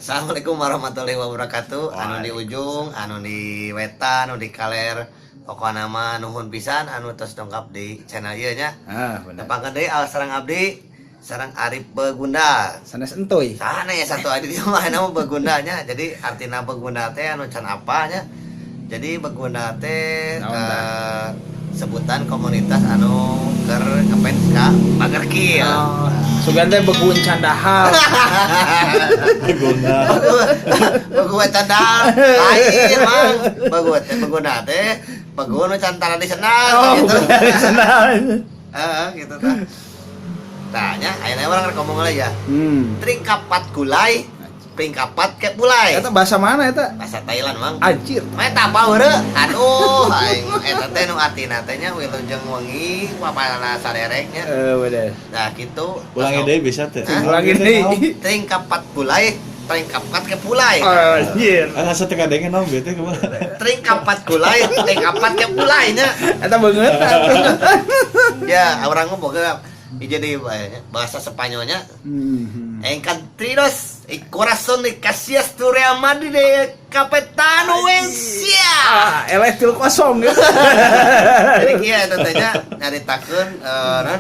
Assalamualaikum warahmatullahi wabarakatuh. Anu di ujung, anu di wetan, anu di kaler. Pokokna mah nuhun pisan anu tos dongkap di channel ieu nya. Ah, bener. Tepangkeun deui al sareng abdi, sareng Arif Begunda. Sanes entoy. Sana ya satu adi dia mah nama Begundanya. Jadi artina Begunda teh anu can apa nya. Jadi Begunda teh Naon tah? Sebutan komunitas anu keur ngefans ka Pagar Kill. Oh, sugan teh begun candahal. Begunda. Begun candal lain, Mang. Begun teh, Begunda teh begun nu can tradisional Oh, gitu. Tradisional. Heeh, gitu tah. Tanya, ayeuna urang rek ngomong lagi ya. Tringkapat gulai, pringkapat ke pulai. Eta bahasa mana eta? Bahasa Thailand, Mang. Anjir. Mah eta apa heureuh? Aduh, aing eta teh nu artina teh nya wilujeng wengi papana sarereknya. Eh, bener. Nah, gitu. Ulangi deui bisa teh. Hah? Ulangi deui. Tringkapat gulai, pringkapat ke pulai. Anjir. Asa teu kadenge naon bete kumaha. Tringkapat gulai, tringkapat ke pulai nya. Eta beungeut atuh. Ya, urang mah boga jadi bahasa Spanyolnya. Encantridos y corazón de Casillas tu Real Madrid de Capitano Valencia. Ah, eleh til kosong gitu. Jadi kieu eta teh nya nyaritakeun non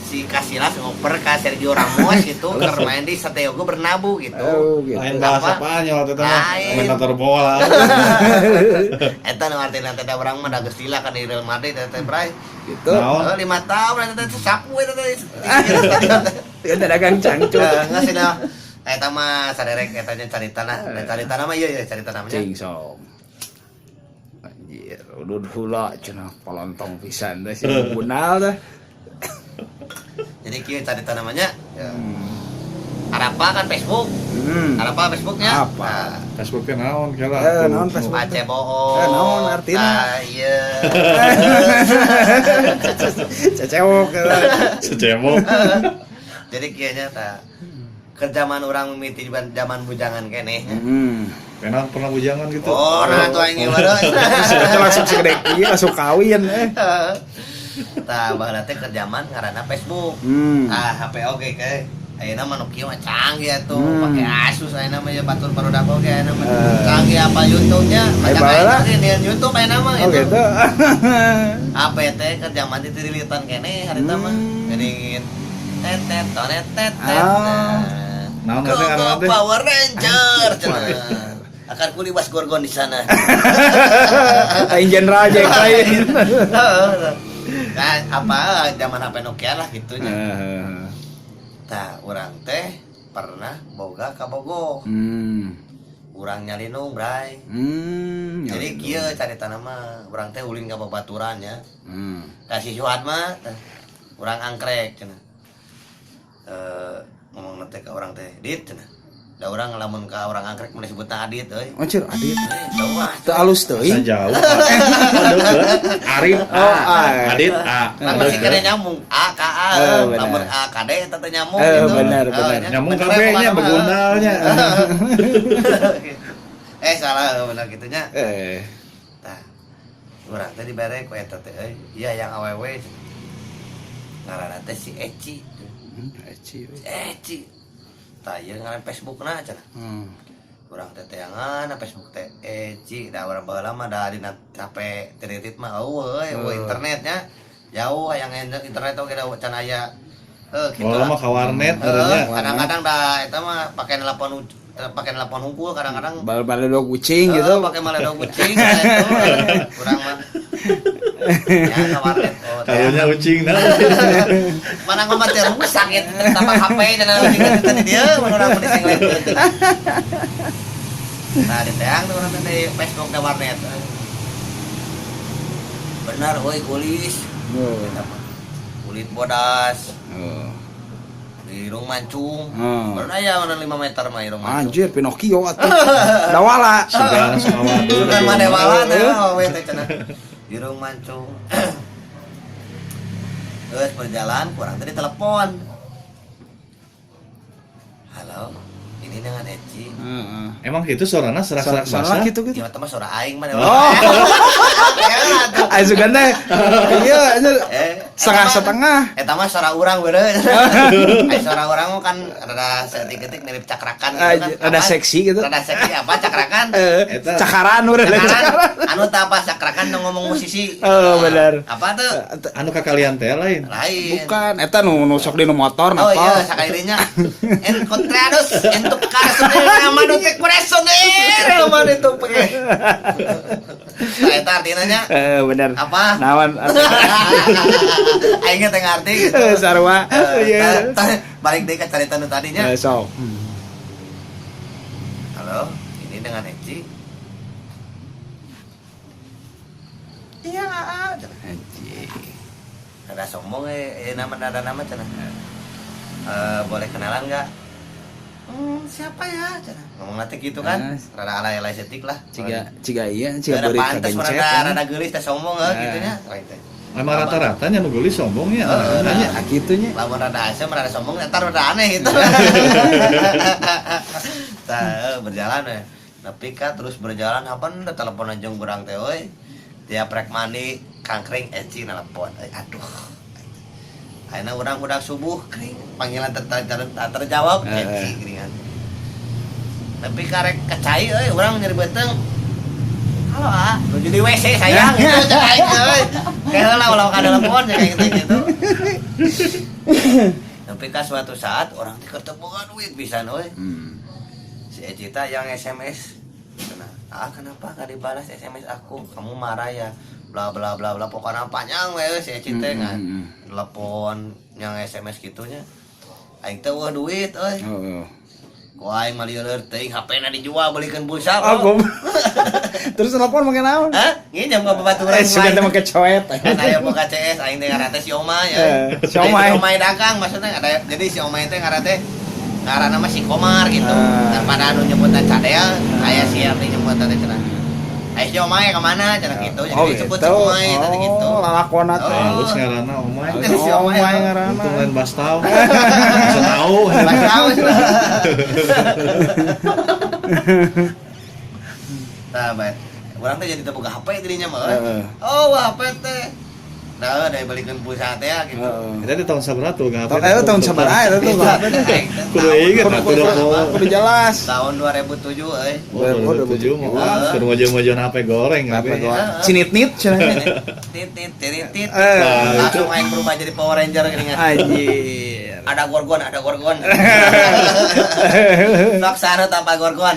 si Casillas ngoper ka Sergio Ramos gitu keur main di Santiago Bernabeu gitu. Oh, gitu. Lain bahasa Apa? Spanyol teh mah. Lain. Komentator bola. Eta nu artina teh da urang mah da geus lila kan di Real Madrid eta teh, Bray. Gitu. Naon? Oh, 5 tahun eta teh sapu eta teh di stadion teh. Ya dagang cangcut. Eh, enggak sih nah. Eta mah saderek eta nya caritana. Da caritana mah ieu ya caritana mah nya. Cing sok. Anjir, udud hula cenah palontong pisan teh si Bunal teh. Jadi kieu carita namanya. Ya. Arapa kan Facebook. Arapa Facebooknya? Apa? Nah, Facebooknya naon kela? Eh, naon Facebook? Pace bohong. Eh, naon artina? Ah, iya. Cecewok. Secewok. Jadi kieu nya tah. Ke zaman urang mimiti di zaman bujangan keneh. Pernah pernah bujangan gitu. Oh, nah tuh aing waduh. Itu langsung segede kieu langsung kawin eh. Tah baheula teh ke zaman ngaranna Facebook. Ah, HP oge ke. Ayeuna mah nu kieu mah canggih atuh, pake Asus ayeuna mah ya batur barudak oge ayeuna mah. Canggih apa YouTube-nya? Aya Macam baheula. ayeuna ge di YouTube ayeuna mah Oh gitu. gitu. HP teh ke zaman ditirilitan keneh harita mah. Geuning tet tet tonet tet tet. Ah. Naon Go, teh go, ngaranna teh? Power Ranger cenah. Akan kulibas Gorgon di sana. Lain jenderal Jack lain. Nah, apa zaman HP Nokia lah gitu nya. Tah, urang teh pernah boga kabogoh. Urang nyalinung, Bray. Jadi kieu carita mah, urang teh ulin ka babaturan nya. Kasih Suhat mah tah, urang angkrek cenah. Eh, ngomong teh ka urang teh, "Dit," cenah. Da urang lamun ka urang angkrek mun disebutna Adit euy. Anjir, Adit. Eh, jauh ah. Teu alus Asa teuing. jauh. Oh, deukeut. Arif A. Oh, A. Adit A. Kan masih kena nyambung A ka A, Eh, bener. lamun A ka D eta teh nyambung Eh, gitu. bener, Eh, bener. nya, Nyambung bener kabeh nya pokokna mah. begundalnya. Eh, salah bener gitunya. Eh. Tah. Urang teh dibere ku eta teh euy. Iya yang awewe. Ngaranna teh si Eci. Eci. Eci. Tah ieu ngaran Facebookna cenah. Urang teh teangan Facebook teh Eci. Da urang baheula mah da dina HP tiritit mah eueuh euy, eueuh internetnya. Jauh hayang internet oge da can aya. Heuh kitu Baheula lah. mah ka warnet Heeh, meureunnya. kadang-kadang da eta mah pake nelpon hungkul kadang-kadang. Bal-bal kucing Heeh, gitu. Pake maledog kucing nah itu urang mah. Ya ka warnet oh Karunya ucing nah. Mana ngomong teh rusak gitu tambah HP dan ucing teh tadi dia mun urang mun disenglet. Nah, di teang tuh urang teh di Facebook da warnet. Benar euy kulis. Oh. Eta mah. Kulit bodas, Oh. irung mancung. Hmm. Baru aya mana 5 meter mah irung mancung. Anjir, Pinocchio atuh. Dawala. Sugan sama Bukan mah dewala teh we teh cenah. Irung mancung. Terus berjalan kurang tadi telepon. Halo, ini dengan Eci. Heeh. Emang gitu suarana serak-serak Salah basah? gitu gitu. Ya mah suara aing mah. Oh. Ya lah tuh. Ayo sugan teh. Iya, anjir. Eh, Setengah-setengah. Eta mah suara urang bener. Ai suara urang mah kan rada seetik-etik mirip cakrakan gitu kan. Rada Apa? seksi gitu. Rada seksi apa cakrakan? Eta. Cakaran udah Cakaran. Anu tah apa cakrakan nu ngomong musisi. Oh, bener. Apa tuh? Anu kakalian teh lain. Lain. Bukan, eta nu nu sok di nu motor Oh napa. iya, sakalinya. Encontrados en tu cara mano te corazón mano itu pakai. Nah, eta artinya nya Bener. Apa? Naon? Aing teh ngarti gitu. Sarua. Iya. Balik deui ka carita nu tadinya. So. Halo, ini dengan Eci. Iya, ah. Anjing. Rada sombong nama rada nama cenah. Boleh kenalan nggak? Siapa ya? Cenah. Ngomong nanti gitu kan. Rada alay-alay setik lah. Ciga ciga iya, ciga Rada beurit pantes kagencet. rada Kan. rada geulis teh sombong gitu nya. Lain teh. Emang rata-rata nya nu geulis sombong ya. Heeh, Nanya. Ah, kitu nya. Lamun rada asem rada sombong entar rada aneh gitu. Tah, berjalan ya. Tapi kan terus berjalan apa udah telepon aja urang teh euy. Tiap rek mandi kangkring Eci nelpon. Aduh. Ayeuna urang udah subuh kring panggilan terjawab Eci geuningan. Tapi karek kecai euy urang nyeri beuteung. Halo ah, nuju di WC sayang gitu cek aing teh euy. Kayak heula ulah ka telepon kayak gitu gitu. Tapi kan suatu saat orang teh keur teu boga duit pisan euy. Si Ecita yang SMS. Cenah, ah kenapa gak dibalas SMS aku? Kamu marah ya? Bla bla bla bla pokoknya panjang we si Eci teh kan. Telepon yang SMS gitunya. Aing teh eueuh duit euy. Oh. Ku aing mah lieur teuing HP-na dijual belikeun pulsa. Oh, goblok. Terus telepon make naon? Hah? Nginjem ka babaturan. Sudah teh make coet. Kan aya boga CS aing teh ngaran teh si Omay ya. Si Omay. Si Omay dagang maksudnya ada jadi si Omay teh ngaran teh ngaranna mah si Komar gitu. Daripada anu nyebutna Cadel, aya si arti nyebutna teh cenah. Aya si Omay ka mana cenah gitu. Jadi Oh, disebut gitu. si Omay tadi gitu. Oh, lalakona teh. Halus ngaranna Omay. Oh, si Omay Omay ngaranna. Untung lain bastau. Bisa tahu. Pas tahu cenah. Tah, bae. Urang teh jadi teu boga HP jadinya mah. Heeh. Oh, wah, HP teh. Nah, dari belikeun pulsa teh ya, gitu. Heeh. Eta di tahun sabaraha tuh HP? Tahun sabaraha eta tuh HP teh? Kudu inget atuh Kudu dah. kudu jelas. Tahun 2007 euy. Oh, 2007 mah wah, keur maju-majuan HP goreng HP HP. goreng. Cinit-nit cenah. Tit tit tit tit. Eh. Langsung aing berubah jadi Power Ranger geuningan. Anjir. Ada Gorgon, ada Gorgon. Laksana tanpa Gorgon.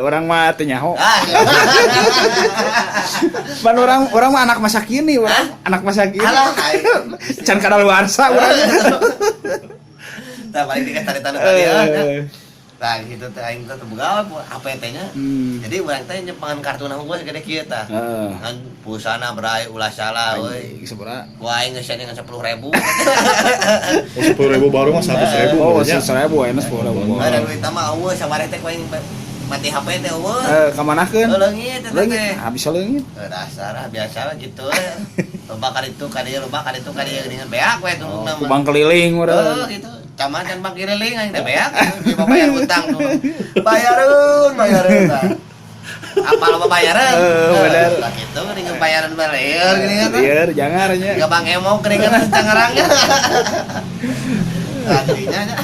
Orang mah teu nyaho. Ah. Pan orang mah anak masa kini, orang anak masa kini. Alah, aing. Can kadaluarsa urang. Tah balik di carita nu tadi ya. Nah, gitu teh aing teh teu boga HP teh nya. Jadi urang teh nyepangan kartu na unggul segede kieu tah. Heeh. Kan pulsana berai ulah salah euy. Anjing sabaraha? Ku aing geus dengan 10.000. Oh, 10.000 baru mah 100.000. Oh, nya. 100.000 enak 10.000. Ada duit mah eueuh sabareh teh ku aing mati HP teh eueuh. Kamanakeun? Leungit eta Leungit. teh. Ah, bisa leungit. Dasar ah, biasa lah gitu. Loba ka ditu ka dieu, loba ka ditu ka dieu geuningan beak we tungtungna Ku mah. bang keliling urang. Gitu. Caman can bang keliling aing teh beak di bayar utang tuh. Bayareun, bayareun tah. Apa loba bayareun? Bener. Lah gitu geuningan bayaran baleur geuningan teh. Lieur jangar nya. Enggak bang emok geuningan Tangerangnya. Artinya nya.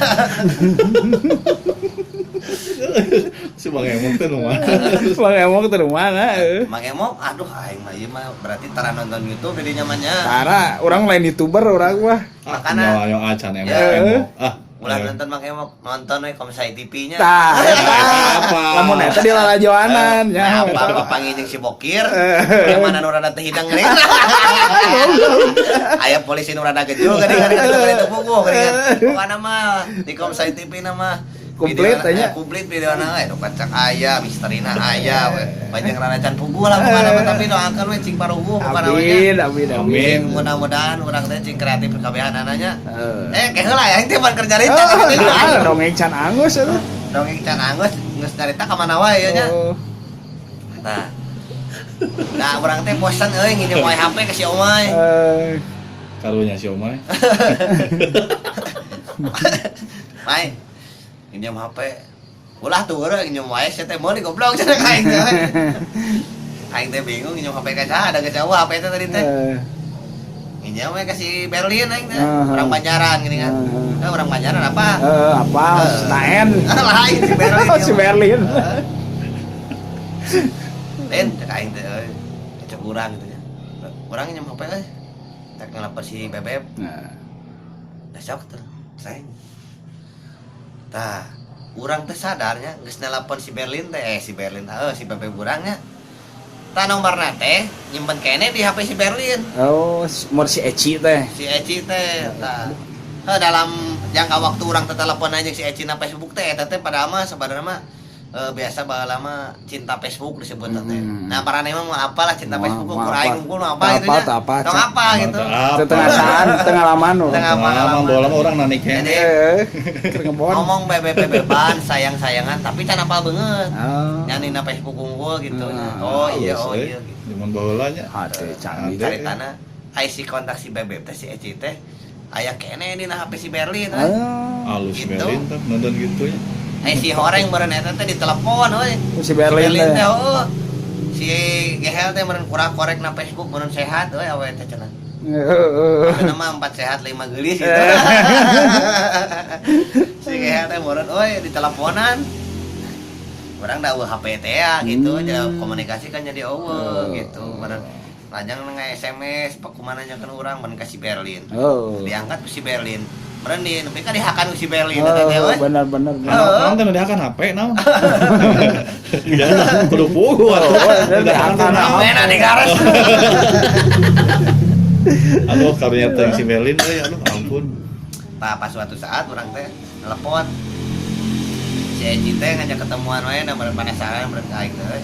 Si Bang Emok teh nu mana? Bang Emok teh mana euy. Mang Emok, aduh aing mah ieu mah berarti tara nonton YouTube jadi nyamannya. Tara, orang lain YouTuber orang mah. Makana Nyawa yo acan Emok. Ya. Emok. Ah, ulah nonton Mang Emok, nonton we Komsai TV-nya. Tah, eta. Apa? Lamun eta di lalajoanan Nah, nya. apa papanggih jeung si Bokir, yang mana nu rada teu hidang geuning. Aya polisi nu rada gejul geuning geuning geuning teu puguh geuning. Pokona mah di Komsai TV na mah Komplit nya. Komplit videona we, nu pacak aya, misterina aya we. Panjang rada can puguh lah pokona mah tapi doakeun we cing paruguh pokona mah nya. Amin, amin, amin. Amin. Mudah-mudahan urang teh cing kreatif kabehanana nya. Heeh. Kayak heula aing teh pan keur nyarita. Oh, nah, dongeng can angus eta. Dongeng can angus geus nyarita ka mana wae nya. Oh. Nah. Nah, urang teh bosan euy nginjem wae HP ke si Omay. Karunya si Omay. Mai. Nginjem HP. Ulah tuh urang nginjem wae sia teh meuli goblok cenah ka aing teh. Aing teh bingung nginjem HP ka saha da geus jauh HP teh tadi teh. Nginjem we ka si Berlin aing teh. Heeh. Urang Banjaran gini kan. Heeh. Eh, urang Banjaran apa? Eh, apa? Staen. Lain si Berlin. Oh, si Berlin. Heeh. Lin, cek aing teh euy. Cek urang gitu nya. Urang nginjem HP euy. Cek ngelapor si Bebeb. Nah. Dah sok tuh. Seng. Tah, urang teh sadarnya geus nelpon si Berlin teh, eh si Berlin, heuh si Bebeb urang nya. Tah nomorna teh nyimpen keneh di HP si Berlin. Oh, nomor si Eci teh. Si Eci teh tah. Heuh, dalam jangka waktu urang teh telepon aja si Eci na Facebook teh eta teh padahal mah sebenarnya mah biasa baheula mah cinta Facebook disebut teh. Nah, parane mah mau apalah cinta Mau- Facebook mau ukur apa? aing unggul mau apa Tak gitu apa, nya. tak apa, Tong cek. apa gitu. Itu tengah tengah oh. Tengah Pengalaman bola mah orang nanik Jadi, keneh. Eh, keur ngebon. Ngomong bebe-beban sayang-sayangan tapi can apal beungeut. Oh. Nyani na Facebook unggul gitu. Ah, Oh iya, oh Halus, iya euy. gitu. Zaman baheula nya. Hade canggih. Hade. Caritana ai si kontak si Bebeb teh si Eci teh aya keneh dina HP si Berlin euy. Ah. Halus Gitu. Berlin teh nonton gitu ya. Ai si horeng meureun eta teh ditelepon euy. Si Berlin teh teh. heuh. Si Gehel teh meureun kurang korek na Facebook meureun sehat euy awe teh cenah. Heeh. Tapi nama 4 sehat 5 geulis gitu. Si Gehel teh meureun euy diteleponan. Urang da eueuh HP teh ya gitu, jadi komunikasi kan jadi eueuh gitu. Meureun lajang nge SMS pakumana nya kan urang meureun ka si Berlin. Oh. Diangkat ku si Berlin. Meureun di nepi ka dihakan ku si Berlin eta teh Oh, euy. benar benar. benar. Naon naon teh nu dihakan HP naon? Ya kudu pugu atuh. Oh, dihakan naon? Mana di garis. Aduh karunya teh si Berlin euy aduh ampun. Nah, pas suatu saat urang teh telepon si Eci teh ngajak ketemuan wae da meureun penasaran meureun ka aing teh euy.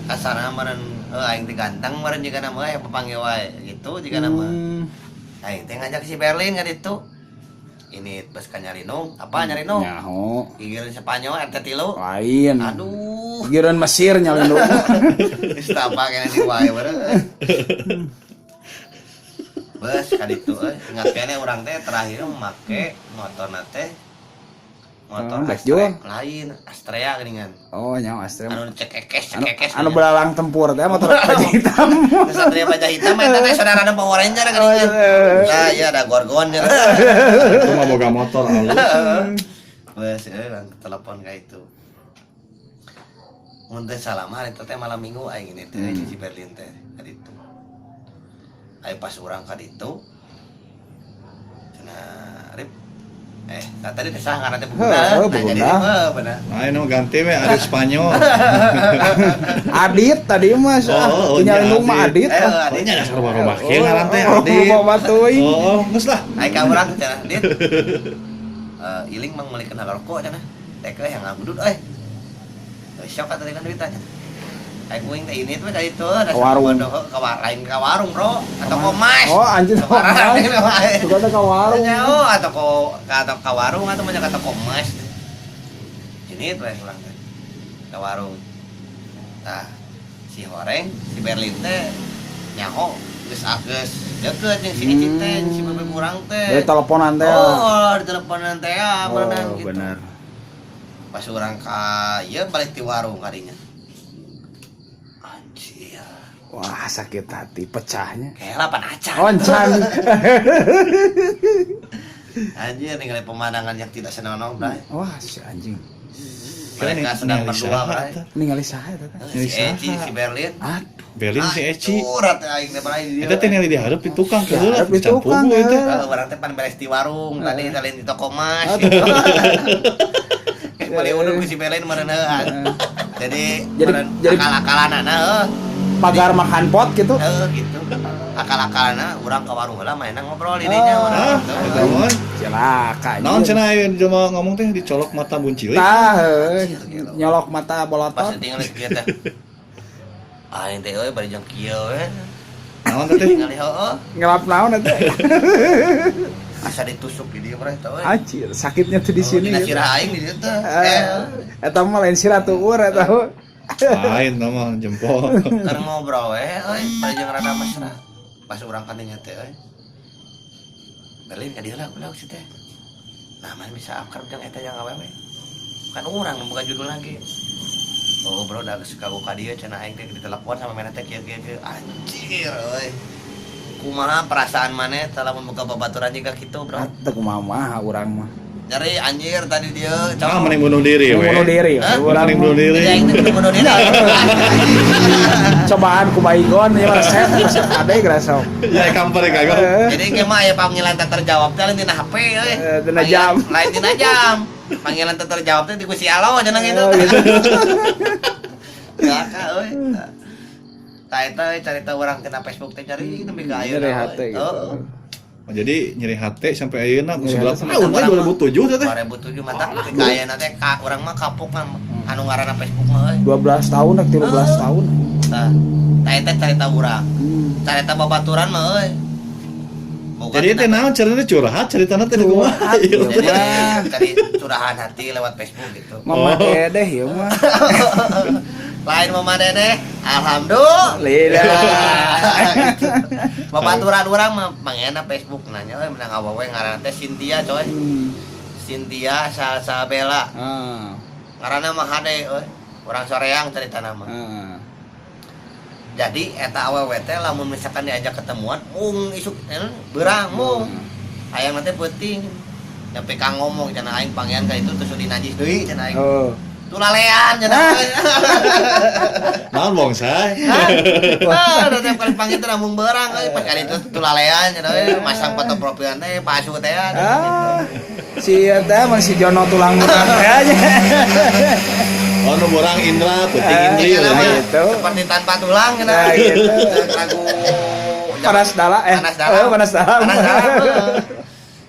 Kasarna meureun heuh aing teh ganteng meureun jigana mah euy papanggih wae gitu jigana mah. Aing teh ngajak si Berlin ka ditu. Ini bus ka Nyarinung, apa Nyarinung? Nyaho. Gigireun Spanyol RT 3. Lain. Aduh, Gigireun Mesir nyalindung. geus tapa keneh di wae meureun. Bus ka ditu euy, ingat keneh urang teh terakhir make motorna teh motor Hmm, Astra Black Jewel. lain, Astrea geuningan. Oh, nyaho Astrea. Anu cekekes Anu, cekekes. anu belalang tempur teh motor baja hitam. Satria Baja Hitam eta teh saudarana Power Ranger geuningan. Oh, iya. Nah, iya ada Gorgon ya. Itu mah boga motor halus. Wes, urang telepon ka itu. Mun teh salah mah eta teh malam Minggu aing ini teh si Berlin teh ka ditu. Aing pas urang ka ditu cenah Rip nah, tadi teh saha ngaran teh Buguna. Heuh, Nah, jadi Buguna. heuh, bener. Nah, ini mah ganti we Arif Spanyol. Adit tadi mah. Oh, oh, Tinggal lindung mah Adit. Adit. Eh, Oh, Adit. nya dasar barobah kieu ngaran teh Oh, Adit. bawa teuing. Oh, geus lah. Aing ka urang cenah, Dit. Eh, iling mang meulikeun rokok cenah. Teh ke yang ngagudut euy. Euy, sok atuh kan duit cenah. Aing uing teh ini tuh ka ditu, dasar Ke warung. bodoh, ke lain ka warung, Bro. Atau ke mas. Oh, anjir. Ke warung. Suka teh ka warung. Jauh atau ke atau ka warung atau banyak ke toko emas. Ini tuh yang urang teh. Ke warung. Nah, si horeng, si Berlin teh nyaho geus geus deket jeung si Eci teh, jeung si bebek urang teh. Dari teleponan teh. Oh, di teleponan teh ya, berenang Oh, gitu. bener. Pas urang ka ieu balik ti warung kadinya. Anjir. Wah, sakit hati pecahnya. Kayak lapan acan. Oncan. Anjir, ningali pemandangan yang tidak senonoh, Bray. Wah, si anjing. Mereka sedang Ningali berdua, saha Bray. teh? Ningali saha eta teh? Si Eci, si Berlin. Aduh. Berlin si Eci. Curhat teh aing teh Bray di dieu. Eta teh ningali dihareup di tukang ke heula, Dihareup di can tukang, pugu eta. eh. Heeh, urang teh pan beres di warung, tadi teh lain di toko emas. Aduh. Gitu. Eh, beli udud ku si Berlin meureun heuan. Jadi meureun akal-akalanana heuh. Pagar makan pot gitu. Heuh gitu. Akal-akalanana urang ka warung heula mainan ngobrol di dinya Ah. urang Ah, gitu. eta mah. Cilaka. Naon cenah aya jelema ngomong teh dicolok mata buncilik. Tah, heuh. Nyolok mata Pas bolotot. tinggal kieu teh. Aing teh euy bari jeung kieu we. Naon teh? Ningali heueuh, Ngelap naon eta? asa ditusuk di dieu bray teh euy. Anjir, sakitnya tuh di sini. Dina gitu. sirah aing di dieu teh. Eh, Eh, eta mah lain sirah tuur eta. Lain nama jempol. keur ngobrol we euy, bari jeung rada mesra. Pas urang kadinya teh euy. Berlin ka dieu lah ulah si teh. Nah, mana bisa akrab jeung eta jeung awewe. Bukan urang bukan judul lagi. Oh, bro, dah suka ka dieu cenah aing teh ditelepon sama mana teh kieu kieu kieu. Anjir euy. Kumaha perasaan maneh lamun boga babaturan jiga kitu, Bro? Teu kumaha urang mah. Nyeri anjir tadi dia. Ah, mending bunuh diri we. Bunuh diri. Hah? Urang Mending mah. bunuh diri. Jadi aing teh kudu bunuh diri. Cobaan ku baygon ya resep resep ade gerasok. Ya kamper kagak. Jadi ge mah aya panggilan tak terjawab teh lain tina HP euy. Eh, tina jam. Lain tina jam. Panggilan tak terjawab teh di ku si Alo cenah gitu. Oh, gitu. Gak euy. Tah eta euy carita urang tina Facebook teh cari nepi ka ayeuna. Nyeri hate gitu. Heeh. Oh, jadi nyeri hate sampai ayeuna Nyeri 11 hate sampai tahun we 2007 teh teh. 2007 mata nepi ka ayeuna teh ka urang mah kapok kan anu ngaranna Facebook mah euy. 12 tahun, rek 13 tahun. Tah. Tah eta carita urang. Carita babaturan mah euy. Boga Jadi teh naon ceritanya curhat ceritanya teh kumaha? Curhat, Ieu iya. teh. Jadi cari curahan hati lewat Facebook gitu. Mama Oh. Dedeh ya mah. Lain Mama Dedeh, alhamdulillah. Lila. Gitu. Babaturan urang mah mangena Facebook nanya euy menang awewe ngaranna teh Cynthia coy. Cynthia Salsabella. Ngaranna mah hade euy. Urang Soreang caritana mah. Jadi eta awewe teh lamun misalkan diajak ketemuan, mung isuk beurang mung. Hayang teh peuting. Nyampe ka ngomong cenah aing panggihan ka itu terus di najis deui cenah aing. Oh. Tulalean cenah. Naon bongsai? Ah, udah tiap kali panggil teh mung beurang euy, pas kali itu tulalean cenah euy, masang foto profil teh palsu teh ya, gitu. Ah. Si eta mah si Jono tulang murang teh aja. Oh, nu borang Indra, peuting Indri. Iya, lah. Gitu. Seperti tanpa tulang cenah. Nah, gitu. Lagu Panas dala eh. Panas dalam. Oh, panas dalam. Panas dalam.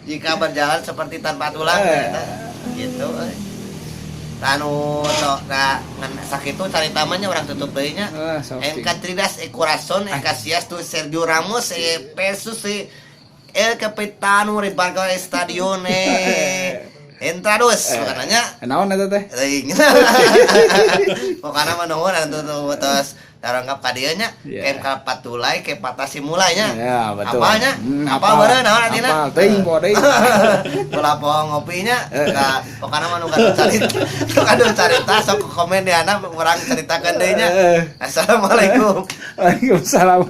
Jika berjalan seperti tanpa tulang ternyata. Gitu euy. Anu to nah ngan sakitu carita mah nya urang tutup deui nya. Ah, sok En sih. Catridas e Corazon e Casillas tu Sergio Ramos e versus e El Capitano ribarca Stadione Entrados makanya. Naon eta teh? Teuing. Pokoknya mah nuhun anu tuh tos darangkap ka dieu nya. Iya. Ken kapatulai ke patasi mulai nya. Ya, betul. Apalnya? Apa beureun naon artina? Apal teuing poho deui. Ulah poho ngopinya. Nah, pokoknya mah nu kadu carita, nu kadu carita sok komen di anak urang ceritakeun deui nya. Assalamualaikum. Waalaikumsalam.